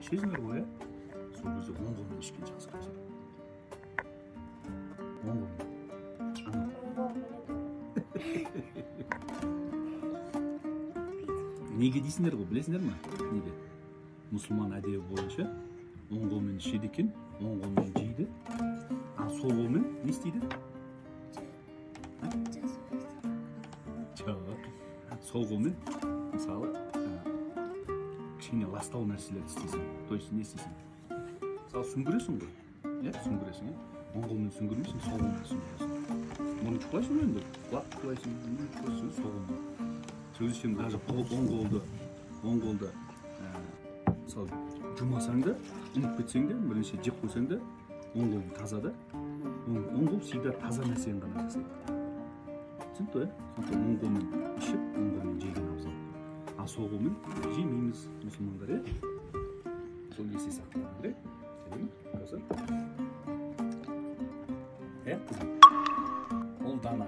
Ішесіңдер ғой, иә? Сол кезде оң қолмен ішкен жақсы, Кәусар. Оң қолмен. Ана. Неге дейсіңдер ғой, білесіңдер ме? Неге? Мұсылман әдебі бойынша оң қолмен ішеді екен, оң қолмен жейді. Ал сол қолмен не істейді? Жоқ. Сол қолмен, мысалы, кішкене ластау нәрселерді істейсің. То есть не істейсің? Мысалы, сүңгіресің ғой. Иә, сүңгіресің, иә? Оң қолмен сүңгірмейсің, сол қолмен сүңгіресің. Мұрын шұқылайсың ғой енді. Құлақ шұқылайсың, мұрын шұқылайсың, сол қолмен. Сол сен даже оң қолды, мысалы, жумасаң да, ұмытып кетсең де, бірінші жеп қойсаң да, оң қолың таза да. Оң қол всегда таза нәрсені ғана жасайды. Түсінікті ғой, иә? Сондықтан оң қолмен ішіп, оң қолмен жеген абзал. Ал сол қолмен жемейміз мұсылмандар, иә? Сол есте сақталу керек. Жарай ма? Кәусар? Иә, қызым? Ұлдана.